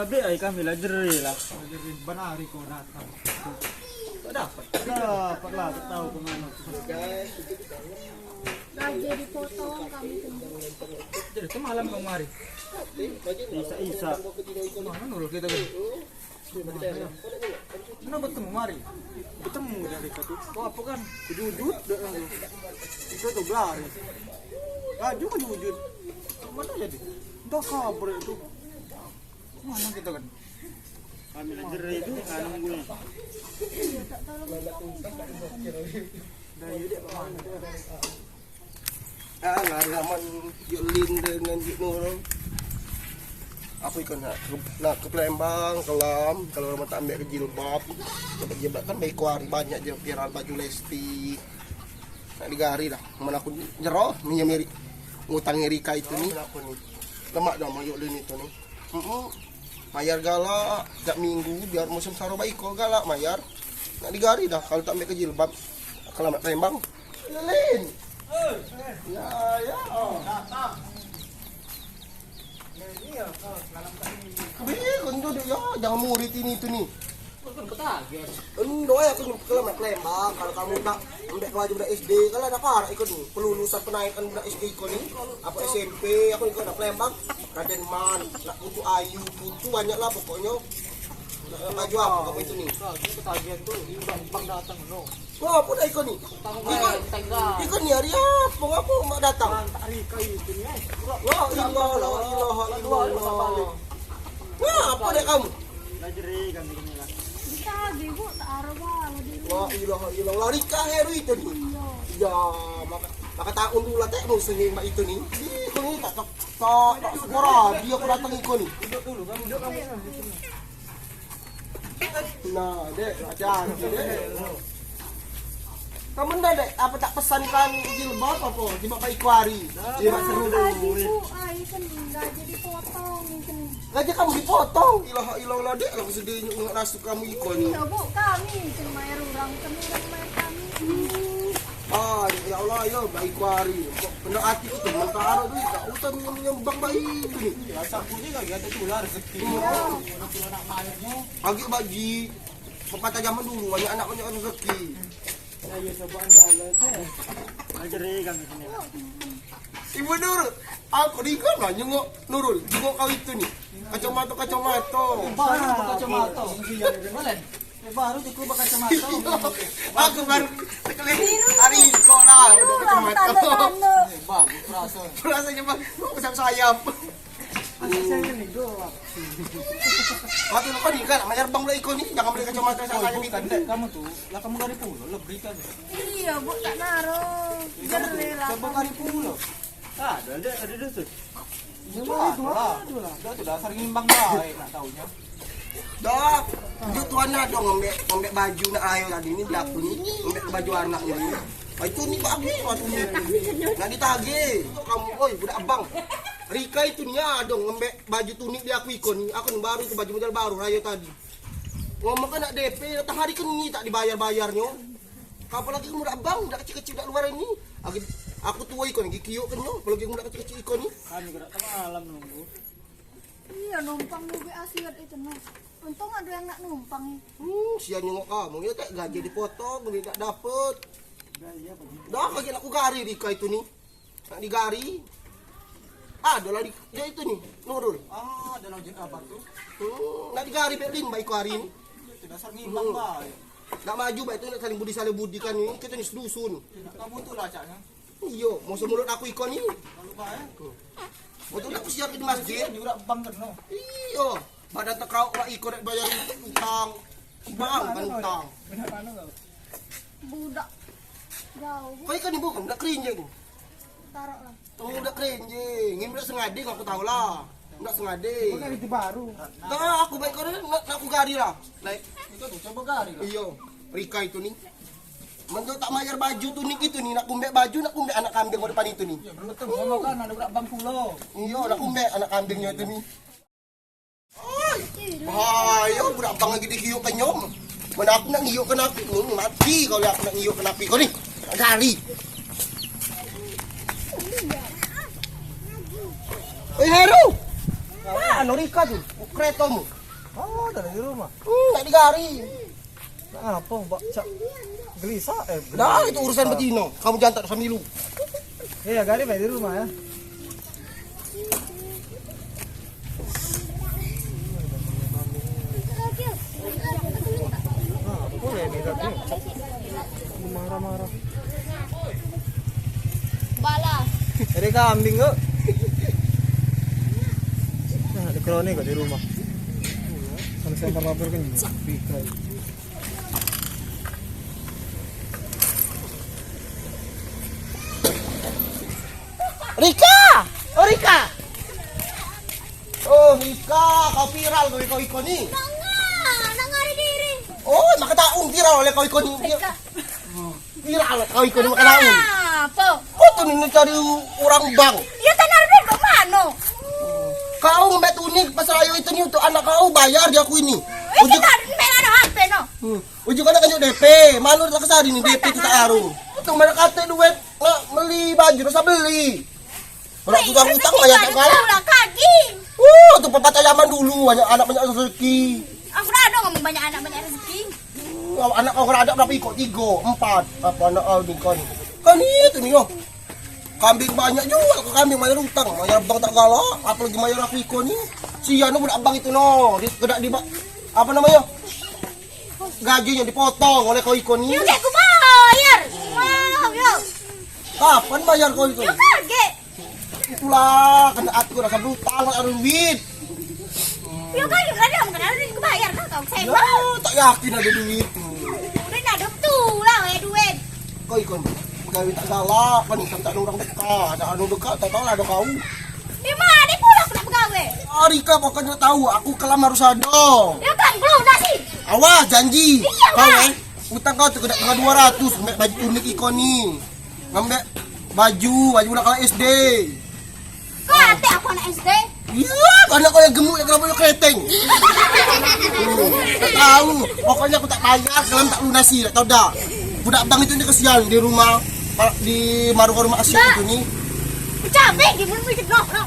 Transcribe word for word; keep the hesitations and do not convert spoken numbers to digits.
Dek ai kami lah jeri lah. Jeri ban hari kau datang. Kau dapat. Dapat lah, tak tahu ke mana. Gaji dipotong kami tu. Jadi semalam kau mari. Isa-isa. Mana nurul kita kan? Mana betemu mari? Betemu dari tadi. Kau apa kan? Kejujut dah. Itu tu gelari. Laju kejujut. Mana jadi? Dah kabur itu. Mana kita kan? Kami nak jeri tu, kan nunggu. Dah, ya, dia mana? Ah, lari aman Yuk Lin dengan Yuk Nurul. Apa ikon nak ke, nak ke Palembang, kelam, kalau orang tak ambil ke jilbab. Dapat jilbab kan baik hari banyak je viral baju Lesti. Nak digari dah. Mana aku jero minyak miri. Ngutang Rika itu ni. Lemak dah sama Yuk Lin itu ni. Heeh. Mayar galak tiap minggu biar musim saro baik kau galak mayar. Nak digari dah kalau tak ambil ke jilbab. Kelamat Palembang. Lin. Ya, ya. Oh. Kebih kau tu ya, jangan murid ini tu ni. Endo ya aku nyumput kelamat Palembang. Kalau kamu tak ambek baju budak S D, kalau ada parak ikut ni. Pelulusan penaikan budak S D ikut ni. Apa S M P, aku ikut nak Palembang. Raden Man, nak putu ayu, putu banyak lah pokoknya. Nak baju apa kamu itu ni? Ketagihan tu, bang datang no. Wah, apa dah ikut ni? Ikut, ikut ni hari apa? Ngapa mak datang? Hari kayu itu ni. Wah, ilah, ilah, ilah. Wah, apa dek kamu? Lah jeri kan begini lah. Ditagih, Bu, tak arah bah, lah di rumah. La ilaha illallah, Rika Heru itu ni. Iya. Ya, maka, maka tak undulah tek musuh ni mak itu ni. Ih, kau ni tak, tak, tak, tak segera dia aku datang ikut ni. Duduk dulu, kamu duduk, kamu duduk. Nah, dek, hati-hati, dek. Kamu ndak, dek, apa tak pesankan jilbab apa? Jilbab Pak Iko hari. Jilbab seru tu. Gaji, Bu, ai kan gaji dipotong, kan. Gaji kamu dipotong? Ilah, ilah, lah, dek, aku sedih nyuk nengok nasib kamu iko ni. Iya, Bu, kami cuma mayar orang, kami orang mayar kami. Ah, ya Allah, ya, Pak Iko hari. Kok kena hati kita, mentara duit, tak usah nyumbang bayi tu ni. Rasa aku ni lagi ada tular rezeki. Iya. Lagi bagi. Pepatah zaman dulu, banyak anak banyak rezeki. Ayo coba anda lah. Ajari kami sini. Ibu Nur, aku ni kan lah nyengok Nurul, nyengok kau itu ni. Kacamata-kacamata. Baru kacamata. Boleh? Eh, baru je aku berkacamata. Aku baru sekali hari sekolah. Biru lah, kacamata. Tanda-tanda. Eh, bagus perasaan. Perasaan macam aku sayap-sayap. Anak saya ni doang. Waktu kau ni kan mayar bang pula iko ni, jangan beli kacamata saya ni. Bukan, dek, kamu tu, lah kamu dari pulau, lebih kan. Iya, Bu, tak naro. Jernih lah. Coba dari pulau. Ada, dek, ada dusun. Itu ada lah. Dah tu dah sering imbang baik nak taunya. Dah, dia tuan ado ngembek, ngembek baju nak ayo tadi ni belaku ni, ngembek baju anak ni. Ah, itu ni bagus baju ni. Nak ditagih. Kamu, oi, budak abang. Rika itu ni ado ngembek baju tunik di aku ikon ni. Aku ni baru tu baju model baru rayo tadi. Ngomong kan nak D P, datang hari kan ni tak dibayar-bayarnyo. Apalagi kamu budak abang, budak kecil-kecil dak luar ni. Aku, aku tua ikon ni, kiuk kan nyo, apalagi kamu budak kecil-kecil ikon ni. Kami gerak tengah malam nunggu. Iya, numpang nunggu asiat itu, Mas. Untung ada yang nak numpang ni. Hmm, sian nyengok kamu, ya tak gaji dipotong, duit tak dapet. Dah, iya, Pak. Dah, kaki nak ku gari Rika itu ni. Nak digari. Ada lah di, dia itu ni, Nurul. Ah, ada lah ujian kabar tu. Hmm, nak digari Berlin baik hari ni. Itu dasar ngimbang baik. Nak maju baik tu, nak saling budi, saling budi kan ni. Kita ni sedusun. Nak kamu tu lah, caknya. Iyo, musuh mulut aku ikon ni. Lalu baik. Waktu nak aku siap di masjid. Ini udah bang kena. Iyo, badan tekrauk wak ikon nak bayar utang. Bang, bukan utang. Budak. Jauh. Kau ikon ni bukan, nak kerinjing. Taruh lah. Oh, dak kerenjing. Ngim dak sengade, aku tau lah. Dak sengade. Bukan itu baru. Dah, aku baik kau nak, nak aku gari lah. Naik. Itu tu, coba gari lah. Iyo, Rika itu ni. Mentu tak mayar baju tunik itu ni, nak kumbek baju, nak kumbek anak kambing kau depan itu ni. Ya, belum ketemu kan, ada budak bang pulo. Iyo, nak kumbek anak kambingnya itu ni. Oi. Bahaya, budak abang lagi digiuk kenyom. Mana aku nak ngiuk ke napi? Hmm, mati kau lihat aku nak ngiuk ke napi kau ni. Nak gari. Eh, Heru. Mana Rika tu? Keretamu. Oh, dah di rumah. Hmm, nak digari. Nak ngapo, Pak? Cak gelisah, eh, dah, itu urusan betino. Kamu jangan tak samilu. Iya, gari bae di rumah ya. Nah, apa ya ini tadi? Marah-marah. Bala. Ada kambing kok. Nah, ada krone kok di rumah. Kalau saya lapor kan. Rika! Oh, Rika! Oh, Rika, kau viral kau iko-iko ni. Nanga, nanga hari diri. Oh, maka tak viral oleh kau iko ni. Rika. Viral kau iko ni maka tak. Apa? Kau tu ni cari orang bank. Ya, tanah duit kau mano? Kau ngambek tu ni pasal ayo itu ni untuk anak kau bayar dia aku ini. Eh, ujuk, kita ada main ada H P no. Hmm. Ujuk anak kanjuk D P. Malu tak kesari ni D P kita aru. Itu mana kata duit nak beli baju, rasa beli. Nak tukang utang banyak tak kalah. Lah kaki. Uh, tu pepatah zaman dulu, banyak anak banyak rezeki. Aku dah ada ngomong banyak anak banyak rezeki. Hmm, anak kau kalau ada berapa ikut? Tiga, empat. Apa anak kau ni kau ni? Kau ni tu ni, oh. Kambing banyak juga kau kambing bayar utang, bayar bank tak galak, apalagi bayar aku iko ni. Sian tu budak bank itu no, di, kena di ba-, apa namanya? Gajinya dipotong oleh kau iko ni. Yo, gek ku bayar. Wow, yo. Kapan bayar kau itu? Yo, kagek. Itulah kena aku rasa berutang, tak ada duit. Yo, kagek, kagek, bukan ada duit ku bayar, kau tahu saya. Yo, tak yakin ada duit. Udah ada tu lah, eh, duit. Kau iko ni, gawe tak galak, kan tak ada orang dekat, tak ada dekat, tak tahu lah ada kau. Di mana pula aku nak begawe? Hari kau pokoknya tahu, aku kelam harus ada. Ya kan, belum nasi. Awas, janji. Iya, kau, Bang. Eh, utang kau tu kena tengah dua ratus, ngambek baju unik iko ni. Ngambek baju, baju nak kalau S D. Kau ate aku anak S D? Iya, anak kau yang gemuk yang kenapa yang kreteng. Tahu, pokoknya aku tak bayar, kalau tak lunasi, tak tahu dah. Budak bang itu ni kesian di rumah, di maru rumah asyik itu ni. Cabe di mulut itu, no, no.